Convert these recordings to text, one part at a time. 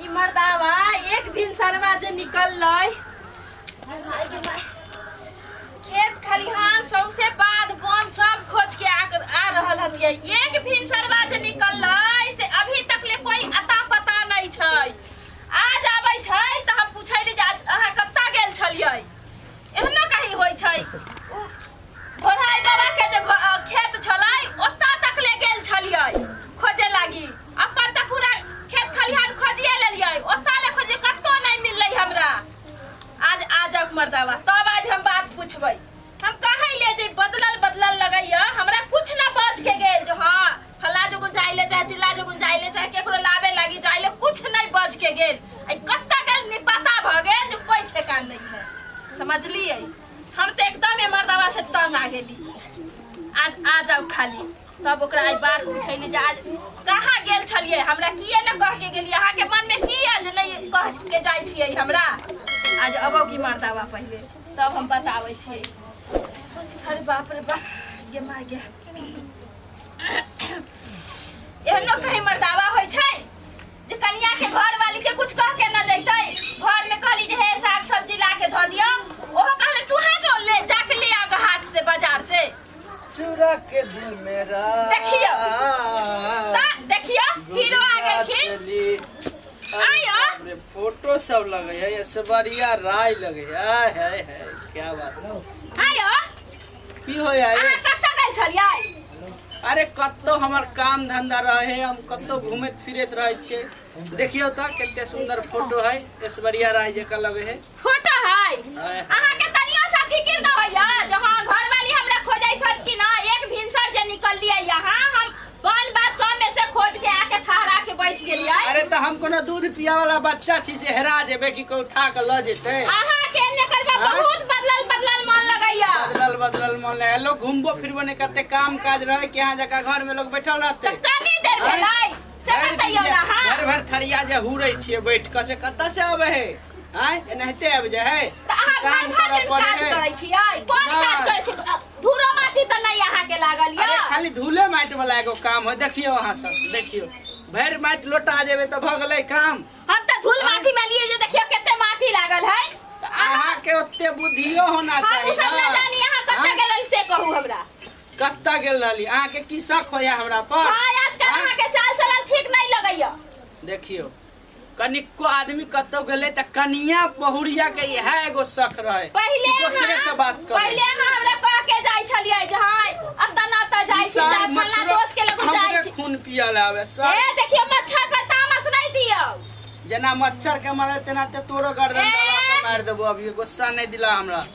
ई मर्दावा एक भिनसरवा जे निकललै, खेत खलिहान सौंसे बाध बन सब खोज के आ रहल हतियै। एक भिनसरवा जे निकललै से अभी तक ले कोई अता पता नहीं छै। आज आबै छै तऽ हम पूछै ले जे आज अहाँ कतऽ गेल छलियै। एहनो कहीं होइ छै? उ घोड़ाई बाबा के जे खेत छलै ओतऽ तक ले गेल छलियै खोजे लागी। अपन तऽ पूरा खेत खलिहान खोजिए लेलियै, ओतऽ ले खोजिए, कतौ नहि मिललै हमरा। आज आ जाओ मर्दावा, तब आज हम बात पूछबै। हम कहै ले जे बदलल बदलल लगैया, हमरा कुछ ना बच के गेल जो हाँ फला जोगुन जाय ले, चाहे चिल्ला जोगुन जाय ले, चाहे केकरो लाबे लागी जाय ले, कुछ नहीं बच के गेल। आई कत्ता गेल नहीं पता भ गेल जो कोई ठेकान नहीं है। समझलियै? हम तो एकदम ए मर्दावा से तंग आ गेली। आज आ जाओ खाली, तब ओकरा आई बात पूछैली जे आज कहाँ गेल छलियै, हमरा किए न कह के गेली, अहाँके मन में की है जे नहीं कह के जाइ छियै हमरा। आज अबो की मर्दावा पहिले, तब हम बताबै छियै। अरे बाप रे बाप, गे माय गे, एहनो कहीं मर्दावा होइ छै जे कनिया के घर वाली के कुछ कह के न जैतै। घर में कहली जे हे साग सब्जी ला के धऽ दियौ, ओहो कहले तू है जो ले जाके ले आ हाट से बाजार से। चुरा के दिल मेरा। देखियो। ता देखियो हीरो आ गेलखिन। चली। आयो। अरे फोटो सब लगे है, ऐश्वर्या राय लगे है। आय हाय हाय, क्या बात है। आयो। की होय है? अहाँ कतऽ गेल छलियै? अरे कतौ हमर काम धंधा रहे, हम कतौ घूमैत फिरैत रहै छियै। देखियौ तऽ कते सुंदर फोटो है, ऐश्वर्या राय जकाँ लगे है। फोटो है? है। अहाँ के तनियो सा फिकिर न होइया जे हाँ घरवाली हमरा खोजैत हत कि ना? एक भिनसर जे निकललियै यहाँ, हम बन बात सब में से खोज के आके ठहरा के बैठ गेलियै। अरे तऽ हम कोनो दूध पिया वाला बच्चा छी से हेरा जेबै कि कोई उठा के लऽ जेतै? अहाँ के एने करबा आँय? बहुत बदलल बदलल मन लगैया। बदलल बदलल मन लगे। लोग घूमबो फिरबो नहीं करते, काम काज रहे कि यहाँ जगह घर में लोग बैठल रहते। तऽ कनी देर आँय? भेलै से भरि दिन बतैयौ जे ना। हाँ भरि भरि थरिया जे हुरै छियै बैठ कऽ से कतऽ से अबै है? आँय, एनाहिते आबि जाइ है? तऽ अहाँ काम भरि भरि करऽ दिन पड़ै काज है। करै छियै? कोन काज नहि। करै छियै? धूरो माटी तऽ नहि अहाँके लागल अरे यऽ। खाली धूले माटि वाला एगो काम है। देखियौ अहाँ सब, देखियौ, भरि माटि लोटा जेबै तऽ भऽ गेलै काम। हम तऽ धूल माटी में लिए जे देखियौ कते माटी लागल है। तऽ अहाँके ओते बुद्धियो होना हम चाही उ सब ना। न जानी, अहाँ कतऽ आँय? गेल से कहू हमरा। कतऽ गेल रहली? अहाँके की शक होइया हमरा पर? हाँ, आजकल आँय? अहाँके चाल चलन ठीक नहीं लगैया। देखियौ, कनिको आदमी कतौ गेलै तऽ कनिया बहुरिया के इएह एगो शक रहे पहिले कि दोसरे अहाँ- से बात करे। पहिले अहाँ हमरा कह के जाइ छलियै जे हाँ एतऽ न एतऽ जाइ छी, सार चाहे फल्लाँ मच्छरो दोस्त के लग जाइ हमरे छी। खून पियल आवे सब। ए देखियौ, मच्छर पर तामस नहीं दियौ। जेना मच्छर के मारे तेना ते तोरो गर्दन ए! दबा के मारि देबो। अभी गुस्सा नहीं दिला हमरा।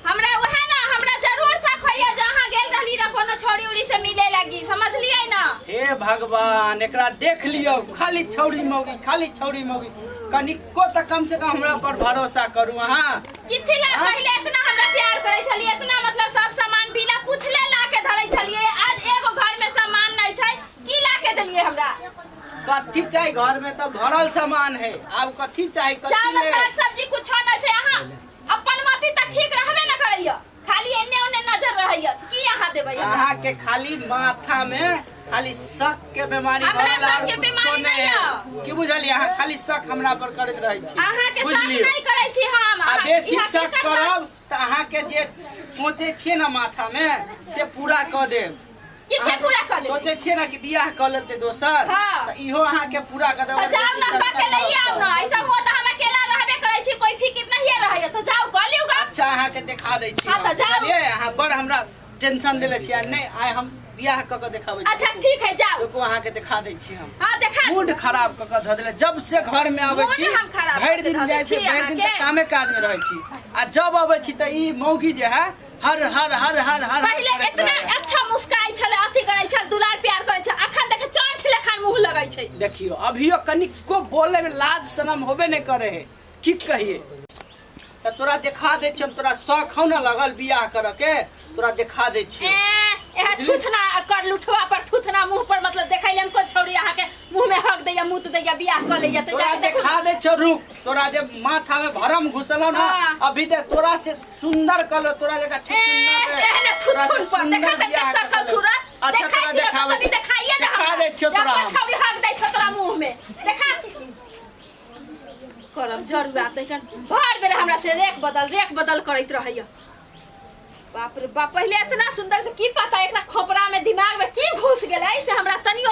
हमरा वएह ना, हमरा जरूर शक होइया जे अहाँ गेल रहली रह कोनो छौड़ी उड़ी से मिले लागी, समझलियै ना? हे भगवान, एकरा देख लियौ, खाली छौड़ी मौगी, खाली छौड़ी मौगी। कनिको तऽ कम से कम हमरा पर भरोसा करू अहाँ। किथी ला? हाँ? पहिले इतना हमरा प्यार करै छलियै, इतना मतलब सब सामान बिना पूछले ला के धरै छलियै। आज एगो घर में सामान नहीं छै, की ला के देलियै हमरा? कथी चाही? घर में तऽ भरल सामान है, आब कथी चाही? कथी चावल ले? साग सब्जी कुछो न छै। अहाँ अपन मति तऽ ठीक रहबे न करैया, खाली एने ओने नजर रहैया। की अहाँ देबै हमरा? अहाँ के खाली माथा में खाली शक के बीमारी हमरा भरल शक और के कुछो बीमारी नहि नहीं है। की बुझलियै? अहाँ खाली शक हमरा पर करैत रहै छी। अहाँ के शक बुझलियै? नहीं करै छी हम। आ अहाँ- बेसी ई शक हकीकत करब तऽ अहाँ के जे सोचै छियै ने माथा में से पूरा कऽ देब। की के पूरा कऽ देब? सोचै छियै ने कि बियाह कऽ लेतै दोसर, हाँ। तऽ इहो अहाँ के पूरा कऽ देब। तऽ जाउ ने, कऽ के लइए आउ ने। ऐसा हुआ तऽ हम अकेला रहबे करै छी, कोई फिकिर नहीं रहैया, तऽ जाउ कऽ लियौ गप। अच्छा, अहाँ के देखा दै छी। हाँ, तऽ जाउ। बुझलियै? अहाँ बड़ हमरा टेंशन देले छियै। नहि, आइ हम बियाह कऽ के देखाबै छी। अच्छा ठीक है, जाउ। रुकू, अहाँ के देखा दै छी हम। हाँ, देखा। मूड खराब कऽ के धऽ देले। जब से घर में आबै मूड छी, हम खराब भरि कऽ के दिन धऽ जाइ दै छी, छी भरि दिन तऽ अहाँके। कामे काज में रहै छी, आ जब अबै छी तऽ ई मौगी जे है हर हर हर हर हर पहिले करैत इतना रहै। अच्छा मुस्काई छले, अथी करै छल, दुलार प्यार करै छल, अखन देख चंठ लेखन मुंह लगै छै। देखियो, अभियो कनिको बोले में लाज शरम होबे नहीं करे है। की कहिए, तऽ तोरा देखा दै छियै हम। तोरा शौक हौ ने लगल बियाह करऽ के, तोरा देखा दै छियै। ए एहा बुझली? थुथना कर लुठवा पर थुथना मुंह पर, मतलब देखै ले हम कोन छौड़ी अहाँ के मुंह मुंह में हक दैया मुत दैया बियाह क लैया से तोरा जाके देखू देखा दे छौ रुक तोरा जे माथा में भरम घुसल हौ ना हाँ। अभी देख तोरा से सुंदर कलो तोरा जका ए सुंदर एहने तोरा से थुथुन पर सुंदर देखा बियाह तक सकल करलो। सूरत अच्छा देखै तोरा छियै देखाबै तनी देखाइए दे देखा दै छियौ तोरा हमरा हम। छौड़ी हक दै छौ तोरा मुंह में देखा करम जरुआ तैखन भर बेर हमरा से रेख बदल करैत रहैया बाप रे बाप पहिले इतना सुंदर से की पता एकरा खोपड़ा में दिमाग में की घुस गेलै से हमरा तनियो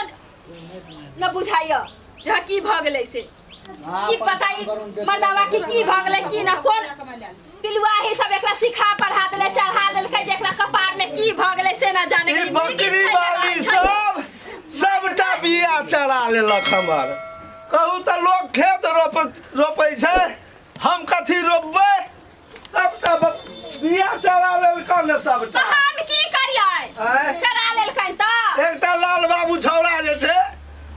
न बुझाइया जे की भऽ गेलै से की पता ई मर्दावा की की भऽ गेलै की न कोन पिलुआही सब एकरा सिखा पढ़ा देलै चढ़ा देलकै जे एकरा कपार में की भऽ गेलै से न जाने ई कि मुर्गी बकरी छै वाली सब सबटा बिया चढ़ा लेलक हमर कहू तऽ लोक खेत रोप रोपै छै हम कथी रोपबै सबटा बिया चढ़ा लेलक ने सबटा तऽ हम की करियै आँय? चढ़ा लेलकै तऽ एकटा लाल बाबू छौड़ा जे छै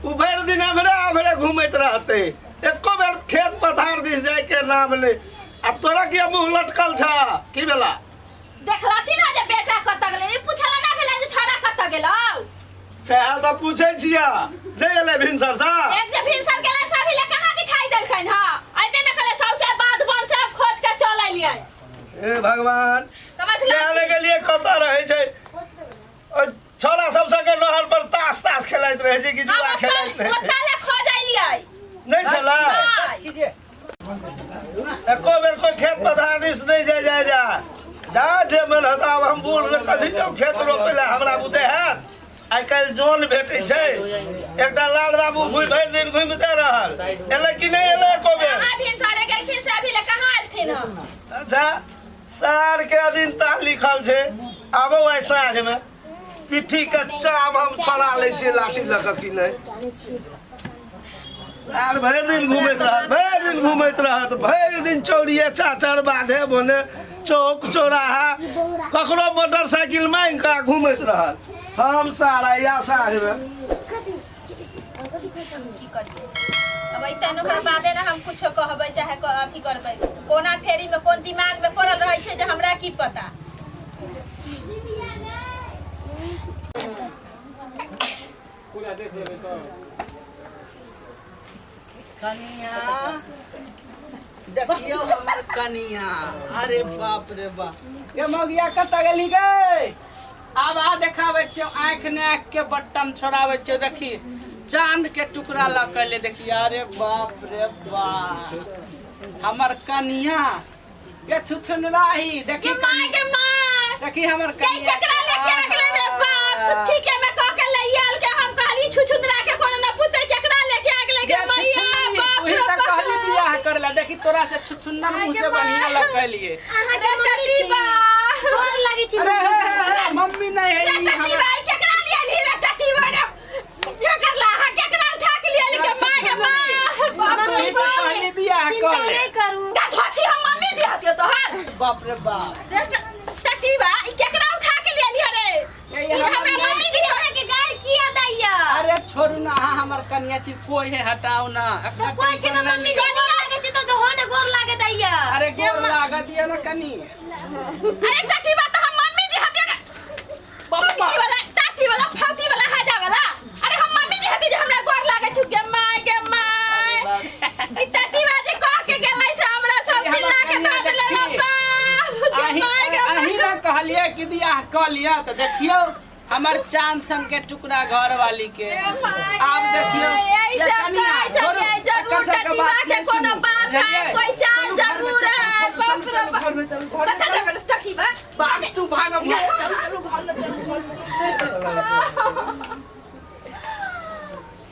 ओ भरि दिन एम्हरे आम्हरे घूमैत रहतै एको बेर खेत पथार दिस जाय के नाम नहि आ तोरा किया मुँह लटकल छ की भेला देखलथिन हँ जे बेटा कतऽ गेलै ई पुछला ना भेलै जे छौड़ा कतऽ गेलौ सएह तऽ पूछै छियै नहि एलै भिनसर सँ एक जे भिनसर गेलै से अभी ले कहाँ दिखाई देलखिन हँ अइबे न करै सौंसे बाध बन सब खोज के चल अइलियै हे भगवान समझला क्या ले गेलियै कतऽ रहै छै ओहि छौड़ा सब संगे नहर पर ताश ताश खेलाइत रहै छै कि हम जुआ खेलाइत रहै छै ओतऽ ले खोज अइलियै नहि छलै नहि कीजिए एको बेर कोई खेत पथार दिस नहि जाय जाय जा जा जे मन हता आब हम बूढ़ मे कथी जाउ खेत रोपै लए हमरा बुते हैत आइ काल्हि जोन भेटै छै एकटा लाल बाबू घुमि भरि दिन घुमिते रहल एलै कि नहि एलै एको बेर कहाँ भिनसरे गेलखिन से अभी ले कहाँ एलथिन हँ अच्छा सार के अधीनता लिखल छै आबो आइ साँझमे पिट्ठी के चाम हम छोड़ा लै छियै लाठी लऽ कऽ कि नहि आर भरि दिन घुमैत रहत भरि दिन घुमैत रहत भरि दिन चौरिये चाचर बाधे बोने चौक चौराहा ककरो मोटरसाइकिल मांगि कऽ घुमैत रहत हम सारा या साँझमे की करियै अब अइतै ने ओकरा बादे ने हम कुछो कहबै चाहे अथी करबै कोना फेरी में कोन दिमाग में पड़ल रहै छै जे हमरा की पता कनिया देखियो हमर कनिया अरे बाप रे बाप ये मौगिया कतऽ गेली गे आब आ देखाबै छियौ आँखि ने आँखि के बट्टम छोड़ाबै छियौ देखी चांद के टुकड़ा लऽ के ले देखी अरे बाप रे बाप हमर कनिया ये छुछुनराही देखी के माय के माय देखी हमर के कनिया केकरा लेके आ गेलै रे बाप सुखी के में कह के लई आयल के हम कहली छुछुंदरा के कोनो न पूछे केकरा लेके आ गेलै के के मैया छुछुनरी, बाप वही रे तऽ कहली बाप बियाह करे ला देखी तोरा से छुछुन्नर मुंह से बढ़िया लगलिए अरे टटीबा गोर लगै छी अरे मम्मी। हे, हे, हे, मम्मी नहीं है रे ई टटीबा हमर ई केकरा लिए ली रे टटीबा रे केकर ला हा केकरा उठा के लिए ली के माय के माय बाप रे मम्मी तऽ कहली बियाह चिंता कर ले नहि करू का धोछी हम मम्मी जी हतियो तोहर बाप रे बाप रे टटीबा ई केकरा उठा के लिए ली रे ये ई हमर हमरा मम्मी जी अहाँके गारि किया दैया अरे छोड़ू ना अहाँ हमर कनिया छी कोई है हटाओ ना तो कोई छै के मम्मी जी गोर लागै छै तो हो ने गोर लागे दैया अरे गोर लागत दिया ना कनी अरे टटीबा तो हम मम्मी जी हतियो ना पप्पा की वाला टाटी वाला फाती वाला हाजा वाला अरे हम मम्मी जी हती जे हमरा गोर लागे छु गे my गे my ई टाटी बाजे कह के गेलै से हमरा सब ई दिन हमर ला के कनिया दऽ देले रे देखी। बाप गे अहीं my गे अहीं ना कहलिए कि बियाह कऽ लिअ तऽ देखियौ हमर चांद सन के टुकड़ा घर वाली के गे my आब देखियौ गे, ये ई सब कनिया, कहै छोड़ू, छलियै, एकर जरूर सबके टटीबा बात के नहि कोनो सुनू, बात है बुझलियै? कोई चाल चलू घर में जरूर चलू, है चलू, बाप रे चलू, बाप घर में चलू, घर में कतऽ चलू। जेबै टटीबा भाग तू भाग अब, चलू चलू घर में चलू घर में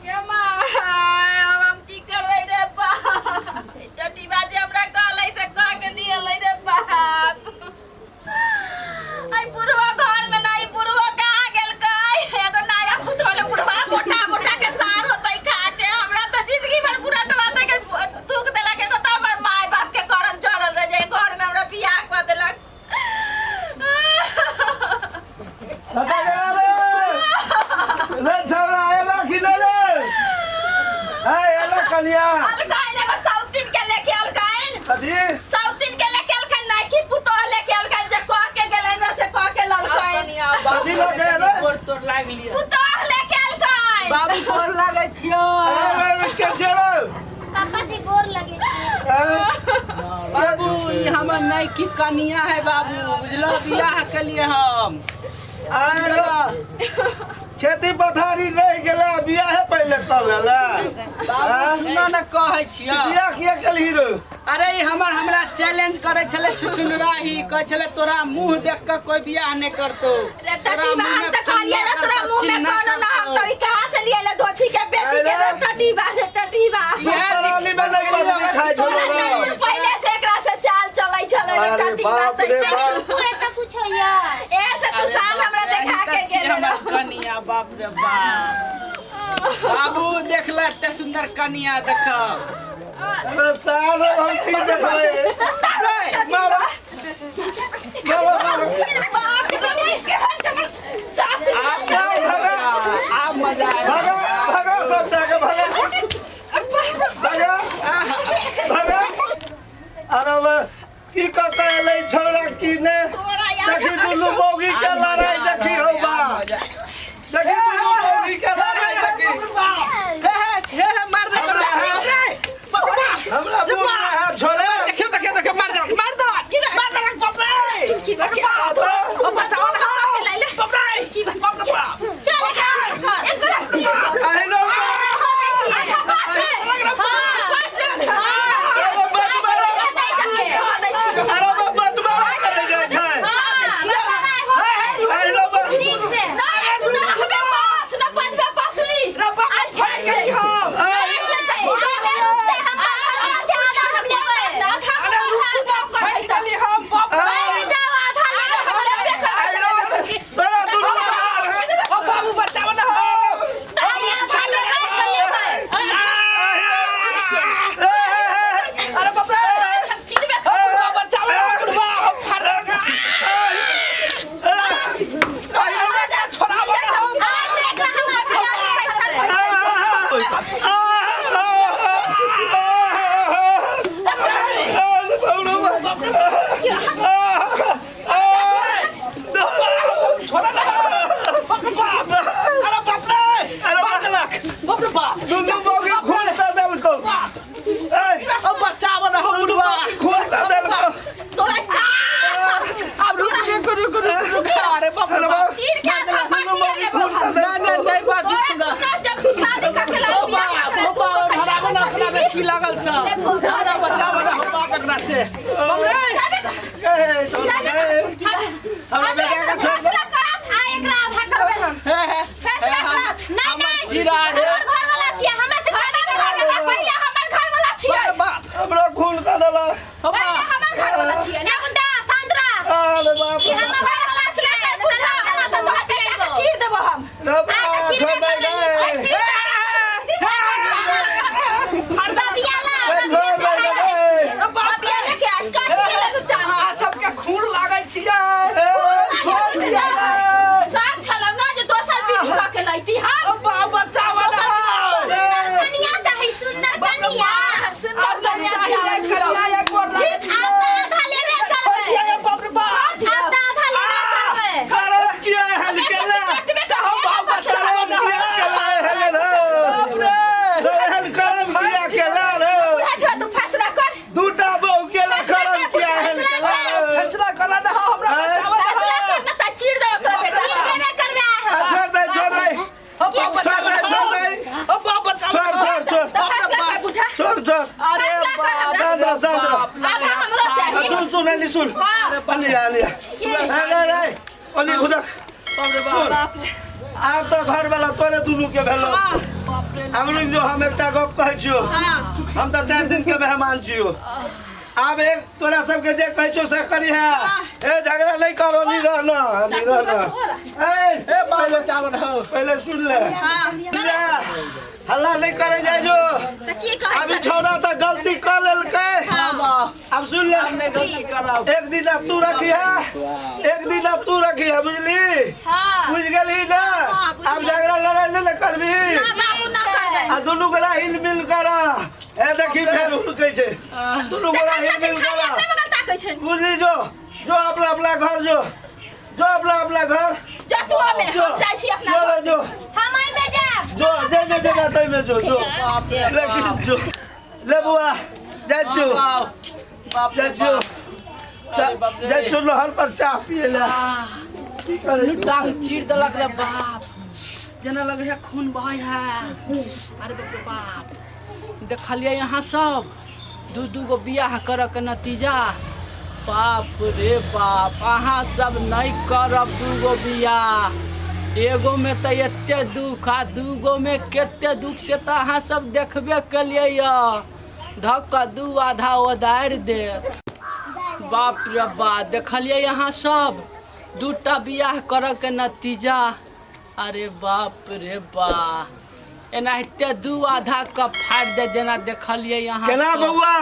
गे my आब हम की करबै रे बाप ई टटीबा जे हमरा कहलै से कह के दियलै रे बाप आई बुढ़वा घर में नहीं बुढ़वा कहाँ गेलकै एगो नया पुतोह बुढ़वा मोटा मोटा के सार होतै खाके हमरा तऽ जिंदगी भर बुढ़टवा के दुख देलक एगो तऽ हमर माय बाप के करम जड़ल रह जाय घर में हमरा बियाह कऽ देलक कतऽ गेला रे रे छौड़ा एला कि नहि रे हे एला कनिया अलकाइन एगो साउथिन के लेके अलकाइन कथी साउथिन के लेके अलकाइन नाइकी पुतोह लेके अलकाइन जे कह के गेलैन से कह के ललकाइन कनिया बाप कथी लऽ के एलै? गोर तोर लागि लिअ पुतोह लेके अलकाइन बाबू गोर लागै छियो। अरे अरे, के छै रे? पापा जी गोर लगे छी। हैं? बाबू, ई हमर नैकी कनिया है बाबू, बुझलो? बियाह के लिए हम। अरे, खेती पथारी रहि गेलै, बियाहे पहिले कर लेला। बाबू, सुनो ने, कहै छियो। बियाह किया केलही रे? अरे, ई हमर हमरा चैलेंज करे छले छुछुनराही, कहै छले तोरा मुंह देख के कोई बियाह नहीं करतो। रे टटीबा, हम तऽ कहलियै ने तोरा मुंह में कोनो ना, हम तो ई कहाँ से लिए ले धोछी के बेटी के। रे टटीबा, रे टटीबा। इएह। पराली में नहीं पत्नी खाइ छलो तोरा रे। जरूर पहिले से एकरा से चाल चलै छलै रे। अरे टटीबा। बाप रे बाप। तू एतऽ कुछ होइया। ए से तू शाम हमरा देखा के गेल हमर रहो। कनिया, बाप रे बाप, बाबू देख ले, एते सुंदर कनिया देख। अरे साल हम की देखबै? मारो मारो मारो। बाप रे, केहन जबरदस्त। आब मजा आएगा। भगा भगा, सबटा के भगा भगा भगा। अरे बे, की कतऽ एलै छौड़ा की ने? तोरा याद देखी दुनू मौगी के लड़ाई, देखी हौ बा, देखी दुनू मौगी के लड़ाई देखी। हे हे हे हे, मार दे। हमरा बूढ़ ना है छोड़े। देखियो देखियो देखियो, मार दे, मार दे, मार दे, बाप रे। की बात? आता। बचाओ ना, बाप रे, बाप रे बाप। चल एकरा घर। एकरा चीर दो। आहिलो बा। आधा बात है। बात ले। अरे बटवारा, अरे बा, बटवारा करे जाइ छै। आहिलो बा। ठीक से। नहीं, तू ना रहबे पास, ना बनबे पसली। रे बाप रे, फट गई हम। अरे रुकू ना, फट गई हम, बाप रे। आहिलो बा। तोरा दुनू बाहर है। ओ बाबू, बचाओ ना हो। ए, ए, ए, अरे बाप रे, बुढ़वा, बचाओ ना बुढ़वा, हम फट गए। अरे बेटा, छोड़ाओ ना हम। आ, आ, आ, आ, बाप रे, आ, आ, छोड़ा ना, बाप रे बाप, अरे बाप रे, अरे मार देलक, बाप रे बाप। दुनू मौगी खून दऽ देलकौ। ए, अब बचाओ ना हम बुढ़वा। खून दऽ देलकौ। अब रुक रुक रुक रुक रुक, अरे बाप रे बाप। दुनू मौगी खून दऽ ना ना देलकौ। नहीं बात ना। ओ बाप, ओ बाप, धराबो ना, अपना में की लागल छ? अरे बचाओ ना हम बाप, एकरा से, बाप रे। ए, छोड़ दे। हमरा बेटा के छोड़ दे। हे हे चिरा रे। बाप हमरा खून कऽ देलक। अरे बाप रे चीर देबो हम। रे बाप, छोड़ दे गे। छोड़ दे गे। बाप रे, अहाँ सबके खून लागै छियै। ए, छोड़ दिया रे। ओ बाप, बचाओ ना हम। सुंदर अब नहीं चाहिए कन्या, एक गोर लागै छियै। छोड़ दिया ये, बाप रे बाप। करम किया हल केला? हम बाप, बचाओ ना। किया केला हेल रे? बाप रे। रे हेल करम किया केला रे? तू फैसला कर। दूटा बहू केला करम किया हेल केला रे? फैसला करा दे हमरा, बचाओ ना। फैसला कर ना त चीर दे तोरा बेटा। आ, छोड़ दे, छोड़ दे। ओ बाप, छोड़ दे, छोड़ दे। ओ बाप, बचाओ। छोड़ छोड़ छोड़। त फैसला कर बुझा। छोड़ छोड़। अरे फैसला कर बाप हमरा। शांत रह, शांत रह। बाप, आधा हमरो चाही। सुन सुन, अली सुन। हाँ। अली अली की? अरे रे, अली खुदक। बाप रे बाप। बाप रे। आब तऽ घर वाला तोरे दुनू के भेलो। हाँ। हम रुक जो, हम एकटा गप कहै छियो। हाँ। हम तऽ 4 दिन के मेहमान छियो। आब एक तोरा सबके जे कहै छियो से करी है। ए, झगड़ा नहीं करो, नहीं रहना, नहीं रहना। ए, ए बाप, बचाओ ना हो। पहले सुन ले। हाँ। ले, हल्ला नहीं करे जाय जो। त की कहै अभी छली? छौड़ा तऽ गलती कर लेलकै। बाप, अब सुन ले। नहीं गलती करब। एक दिन अब तू रखी है, एक दिन अब तू रखी है, बुझली? हाँ। बुझ गेली ना? हाँ, बुझ आब झगड़ा लड़ाई नहीं ने करबी। ना बाबू, ना करबै। आ दुनू गोरा हिल मिल कर, ए देखी फेर हुलकै छै। दुनू गोरा देखै हिल छथिन मिल खाली कर। अपने बगल ताकै छै। बुझली? जो जो, अपना अपना घर जो, जो अपना अपना घर। जो तू हमे जो हम जाइ छी अपना जो घर। जो। हम आइबे जाब। जो जो जो बाप रे लेकिन बाप। जो ले बुआ जाइ छियौ बाप बाप रे जाइ छियौ बाप। अरे बाप रे। जाइ छियौ नहर पर चाह पिए ले आह, की करै दुनू टांग चीर देलक रे बाप जेना लगे है खून बहै है अरे बाप रे बाप देखलियै यहाँ सब दू दू गो बियाह करऽ के नतीजा बाप रे बाप अहाँ सब नहि करब दू गो बियाह एगो में तऽ एते दुख आ दू गो में कते दुख से तऽ अहाँ सब देखबे केलियै यऽ धऽ कऽ दू आधा ओदारि देत बाप रे बा देखलियै अहाँ सब दूटा बियाह करऽ के नतीजा अरे बाप रे बा एनाहिते दू आधा कप फाड़ि दे जेना देखलियै अहाँ केना सब। बौआ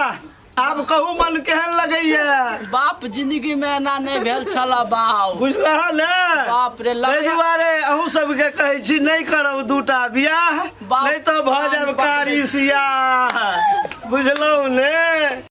आब कहू मन केहन लगैया बाप जिंदगी में एना नहि भेल छल बाउ बुझलह ने बाप रे ताहि लगैया दुआरे अहूँ सबके कहै छी नहि करब दूटा बियाह बाप नहि तऽ भऽ जायब कारी सियाह बुझलहुँ ने।